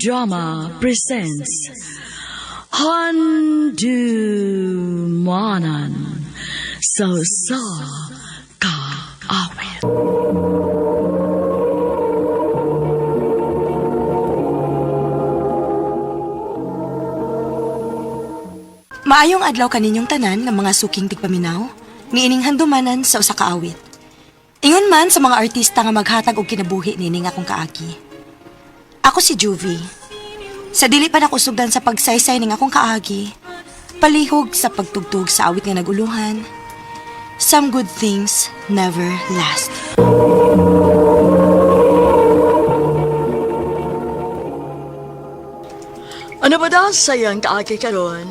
Drama presents Handumanan sa Usa Ka Awit. Maayong adlaw kaninyong tanan ng mga suking tigpaminaw, niining handumanan sa usa ka awit. Ingon man sa mga artista nga maghatag og kinabuhi nining akong kaagi. Ako si Juvie. Sa dili pa nakusugdan sa pagsaysay ning akong kaagi, palihog sa pagtugtog sa awit nga naguluhan, some good things never last. Ano ba daw sa iyang kaagi karon?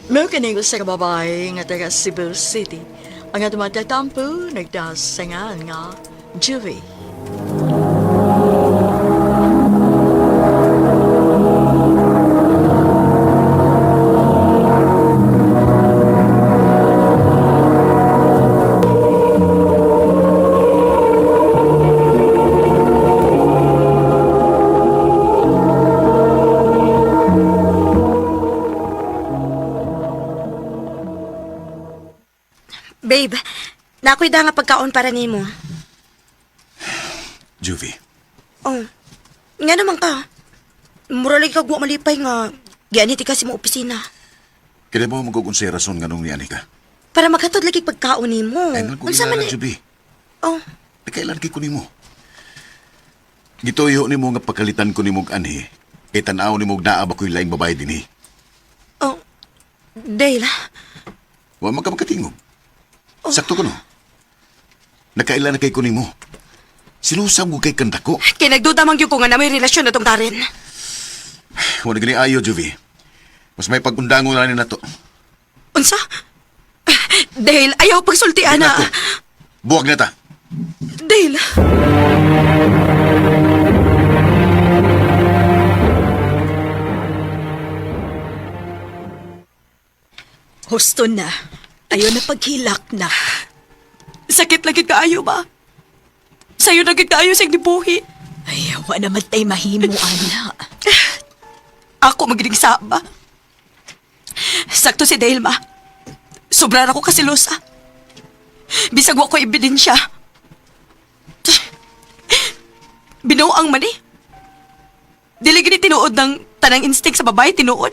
Meron kining usa ka babae nga taga Cebu City. Ang atong matatampo nagdasangan nga Juvie. Babe, nakoy da nga pagkaon para nimo. Juvie, Oh, nga naman ka. Mura lagi kag wa malipay nga gianit ka sa imong opisina. kaya mo magugun sa rason nga nung ni Anika? Para maghatod lagi pagkaon nimo. Ay, nang Unsa man kung ni- Juvie. Oh, Nakailan kay ko nimo. Gituyo nimo nga pagkalitan ko nimo og anhi. Kay tan-aw nimo og naa ba ko'y laing babae dinhi. oh. Dale, Wa man ka makatingog. Sakto ko no. Nakailan na kay ko nimo. Silusam ko kay kanda ko. kay nagduda man gyud ko nga na may relasyon na tong Karen. Wala gani ayo, Juvie. Mas may pagundango na ni nato. Unsa? Dale, ayaw pagsulti ana. Nako. Buwag na ta. Dale. Husto na. Ayaw na paghilak na. Sakit lagi kaayo ba? Sayo na gid kaayo sa gibuhi. Ay, wa naman tay mahimo, ana. Ako magining saba. Sakto si Dale, ma. Sobra ra ko kasilosa. Bisag wa ko ebidensya. Binuang man eh. Dili gini tinuod ng tanang instinct sa babae, tinuod.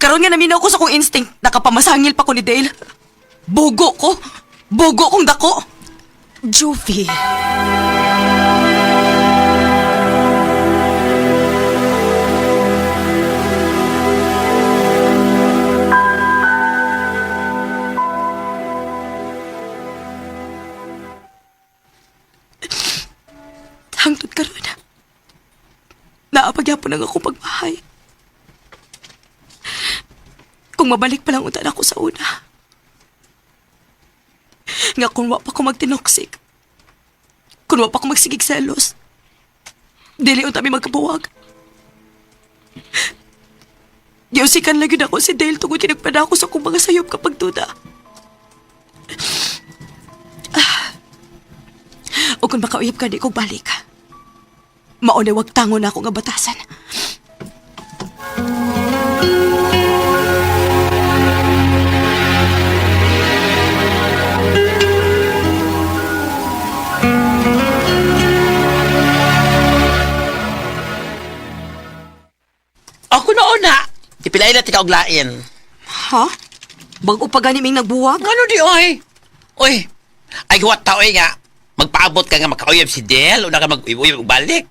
Karon nga naminaw ko sa kong instinct, nakapamasangil pa ko ni Dale. Bugo ko. Bugo kong dako. Juvie. Hangtod karon. Naapagyapon ang akong pagmahay. Kung mabalik pa lang unta ako sa una. Nga kung wa pa ko magtinoksik. Kung wa pa ko magsigig selos. Dili unta mi magkabuwag. Giusikan lagi na ako si Dale tungod kay nagpadako sa akong mga sayop kapag duda. O kung makauyab ka, di ko balik. Mauna wag tango na ako nga batasan. Ako na una. Ipilay na tika og lain. Ha? Bago pa gani ming nagbuwag? Ano di oy? Oy. Ay huwat ta oy nga. Magpaabot ka nga makauyab si Del una ka mag-uyab og balik.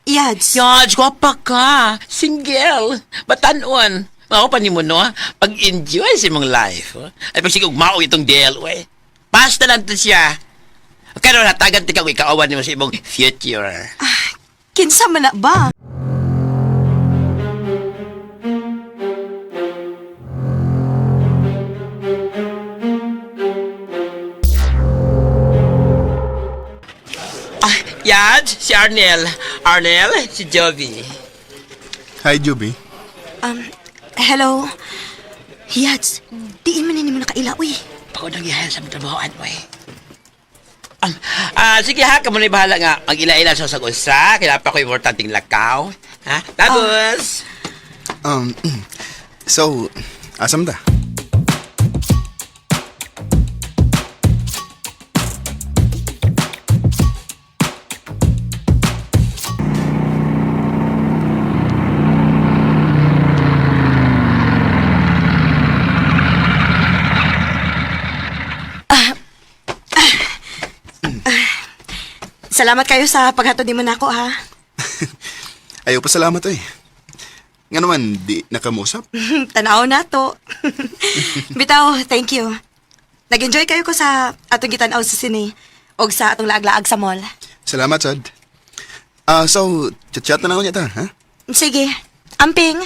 Yads. Yaj, gwapa ka. Single. Batanon. Mao pa nimo no, pag-enjoy sa imong life. Oh. Ay pag sige mao itong Del oy. Basta lang to siya. Karon hatagan tika og ikaawan nimo sa imong future. Kinsa man na ba? Ah, Yaj, si Arnel. Arnel, si Jovi. Hi, Juby. Hello? Yads, diin man ni mo nakaila, uy. Pagod ang ihayan sa mga trabahoan, oy. Sige ha, kamo na bahala nga. Mag-ila-ila sa usag-usa. Kailangan pa ko importanteng lakaw. Ha? Tapos, So, asam ta? Salamat kayo sa paghatod nimo nako ha. Ayaw pa salamat eh. Nga naman, di nakamusap. Tanaw na to. Bitaw, thank you. Nag-enjoy kayo ko sa atong gitanaw sa sine og sa atong laag-laag sa mall. Salamat, Sad. So, chat-chat na lang niya ta, ha? Sige, amping.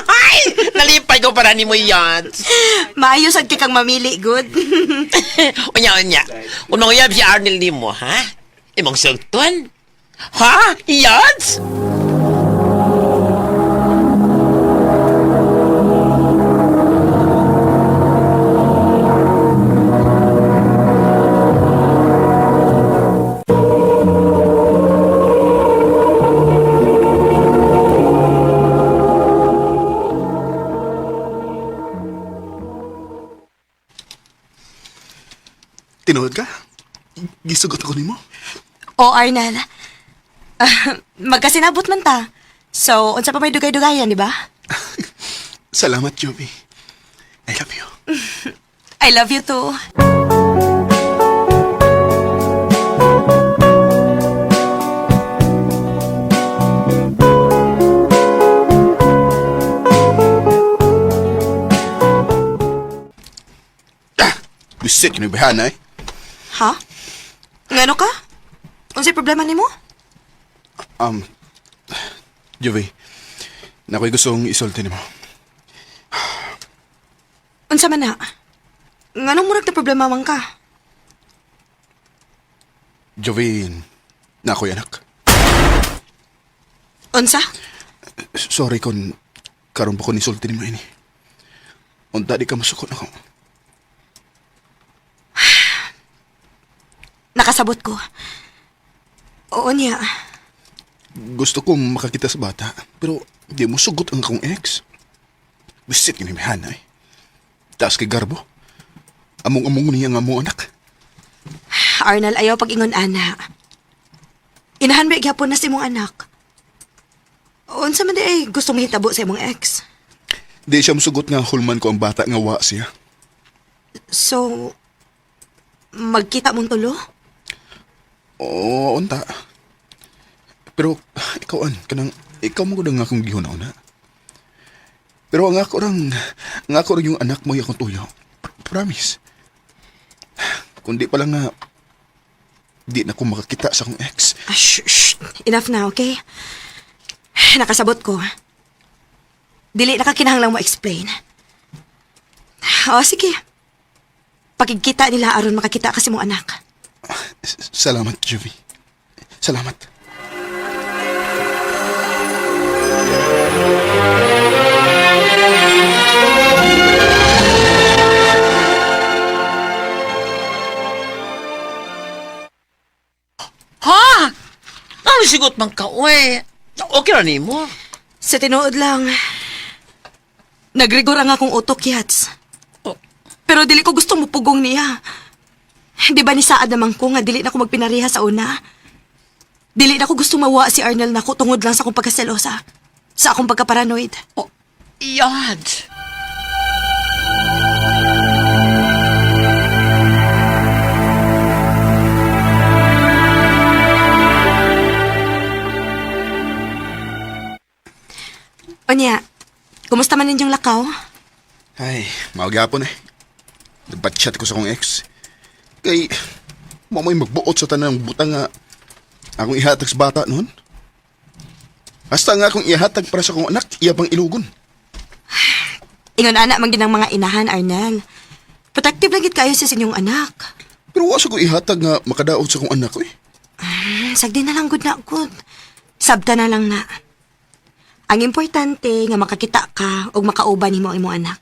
Ay! Nalipay ko para ni mo yan. Maayo sad kay kang mamili, good. Unya, unya. Kung manguyab si Arnel ni mo, ha? Imong sugton? Ha? Yads? Tinuod ka? Gisugot ako nimo. O, Arnel. Ah, magkasinabot man ta. So, unsa pa may dugay-dugayan, di ba? Salamat, Joby. I love you. I love you too. Gusto kinabihan eh. Ha? Ngano ka? Unsay problema nimo? Joby, nako'y gustong isulti nimo. Unsa man na? Nganong murag na problema man ka? Joby, nako'y anak. Unsa? Sorry kung karon pa ko nisulti nimo ini. Unta di ka masukot ako. Nakasabot ko. Oo niya. Gusto kong makakita sa bata, pero di mo sugot ang akong ex. Bisit kinabihan eh. Taas kay Garbo. Among-among niya nga mo anak. Arnel, ayaw pag-ingon ana. Inahan ba gyapon na sa imong anak? Unsa man di ay gusto mahitabo sa imong ex? Di siya musugot nga hulman ko ang bata nga wa siya. So, magkita mong tulo? Oo, unta. Pero ikaw an, kanang ikaw mo gud ang akong gihuna-una. Pero ang ako rang, ang ako rang yung anak mo yung akong tuyo. Promise. Kundi pa lang nga, di na ko makakita sa akong ex. Ah, shh, shh. Enough na, okay? Nakasabot ko. Dili na ka kinahanglang mo explain. O, sige. Pakigkita nila aron makakita kasi mong anak. Salamat, Juvie. Salamat. Ha? Ang sigot man ka, uy. Okay ra nimo. Sa tinuod lang, nagrigor ang akong utok, Yats. Oh. Pero dili ko gusto mupugong niya. Di ba ni saad naman ko nga dili na ko magpinariha sa una? Dili na ko gusto mawa si Arnel nako tungod lang sa akong pagkaselosa. Sa akong pagkaparanoid. Oh, yad. Onya, kumusta man ninyong lakaw? Ay, mao gyapon eh. Nagbatchat ko sa akong ex. Kay, mo mo'y magbuot sa tanang butang nga akong ihatag sa bata noon. Hasta nga akong ihatag para sa akong anak, iya pang ilugon. Ingon ana man ginang mga inahan, Arnel. Protective lang gid kayo sa inyong anak. Pero wa sa ko ihatag nga makadaot sa akong anak ko eh. Sagdi na lang good na good. Sabta na lang na. Ang importante nga makakita ka o makauban nimo ang imong anak.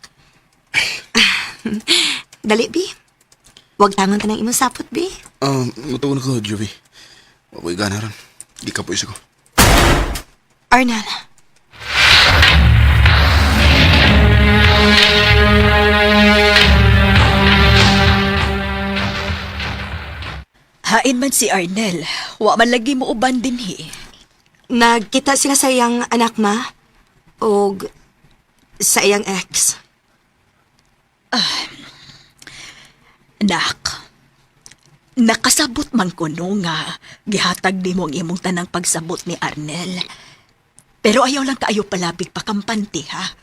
Dali, bi. Wag tangon tanang imong sapot, bi. Matuon ko, Jovi. Wako'y gana ron. Di ka po isa ko. Arnel. Hain man si Arnel, wa man lagi mo uban dinhi. Nagkita sila sa iyang anak, ma. Og sa iyang ex. Nak, nakasabot man ko no nga gihatag nimo ang imong tanang pagsabot ni Arnel. Pero ayaw lang kaayo palabig pakampante ha.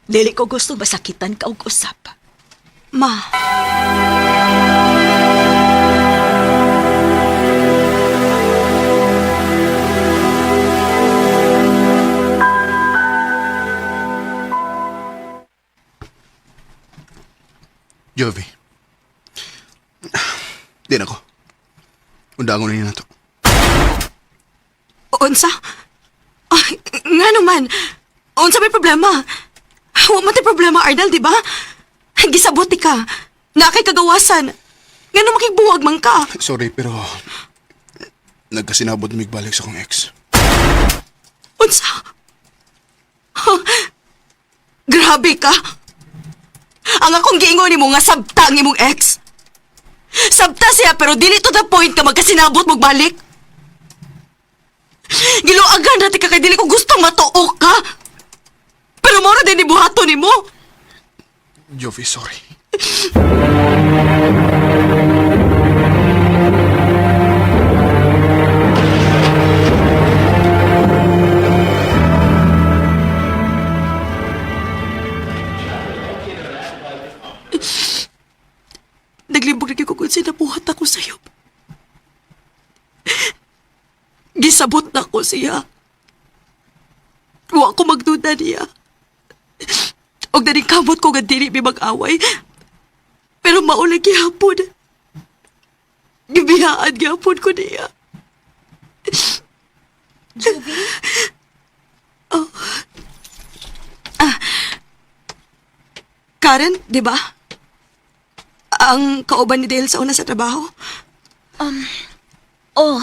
Dili ko gusto masakitan ka og usap. Ma. Jovi. Di na ko. Undangon na to. Unsa? Ay, nga naman. Unsa may problema? Wa man tay problema, Arnel, di ba? Gisabot ka. Na kay kagawasan. Nga naman makigbuwag man ka. Sorry, pero... Nagkasinabot migbalik sa kong ex. Unsa? Ha? Grabe ka. Ang akong giingon nimo nga sabta ang imong ex. Sabta siya pero dili to the point ka magkasinabot magbalik. Giluagan na ka kay dili ko gustong matuok ka. Pero mao ra din ibuhaton nimo. Jovi, sorry. Naglimbog lagi ko kung sinabuhat ako sa'yo. Gisabot na ko siya. Wa ko magduda niya. Og daning kamot ko nga dili mi mag-away. Pero maulag gihapon. Gibiyaan gihapon ko niya. Joby? Oh. Ah. Karen, di ba? Ang kauban ni Dale sa una sa trabaho. Oh.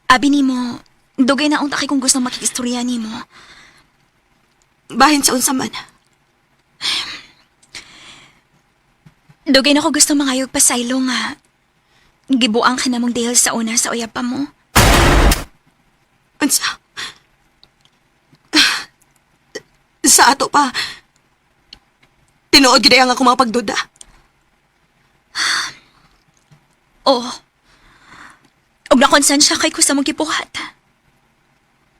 Abi nimo, dugay na unta kay kung gusto makikistorya nimo. Bahin sa unsa man. Dugay na ko gusto mangayog pasaylo nga. Gibuang ka na mong Dale sa una sa uyab pa mo. Unsa? Sa ato pa. Tinuod gid ang ako mga pagduda. Oh. Og nakonsensya kay ko sa mong gibuhat.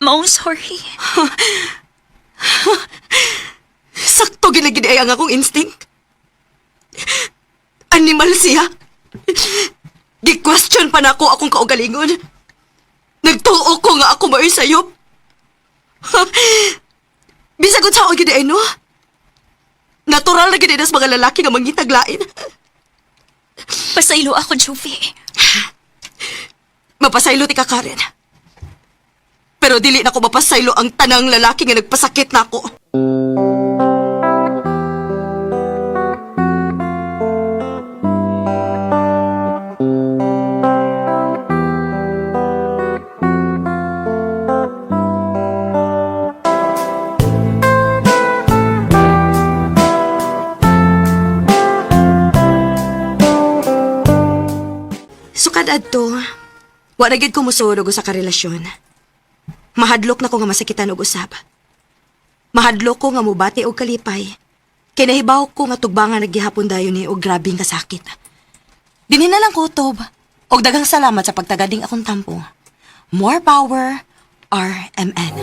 Maong sorry. Sakto gid gid ang akong instinct. Animal siya. Gi-question pa nako akong kaugalingon. Nagtuo ko nga ako mao'y sayop. Bisag unsaon gid ay no? Natural na gid ay nas mga lalaki nga mangitaglain. Pasaylo ako, Jovi. Mapasaylo ti ka, Karen. Pero dili na ko mapasaylo ang tanang lalaki nga nagpasakit na ako. Sukad adto, wa na gyud ko mosulog sa karelasyon. Mahadlok na ko nga masakitan og usab. Mahadlok ko nga mubati og kalipay. Kay nahibaw ko nga tugbangan naggihapon dayon ni og grabeng kasakit. Dinhi na lang ko utob. Og daghang salamat sa pagtagading akong tampo. More power, RMN.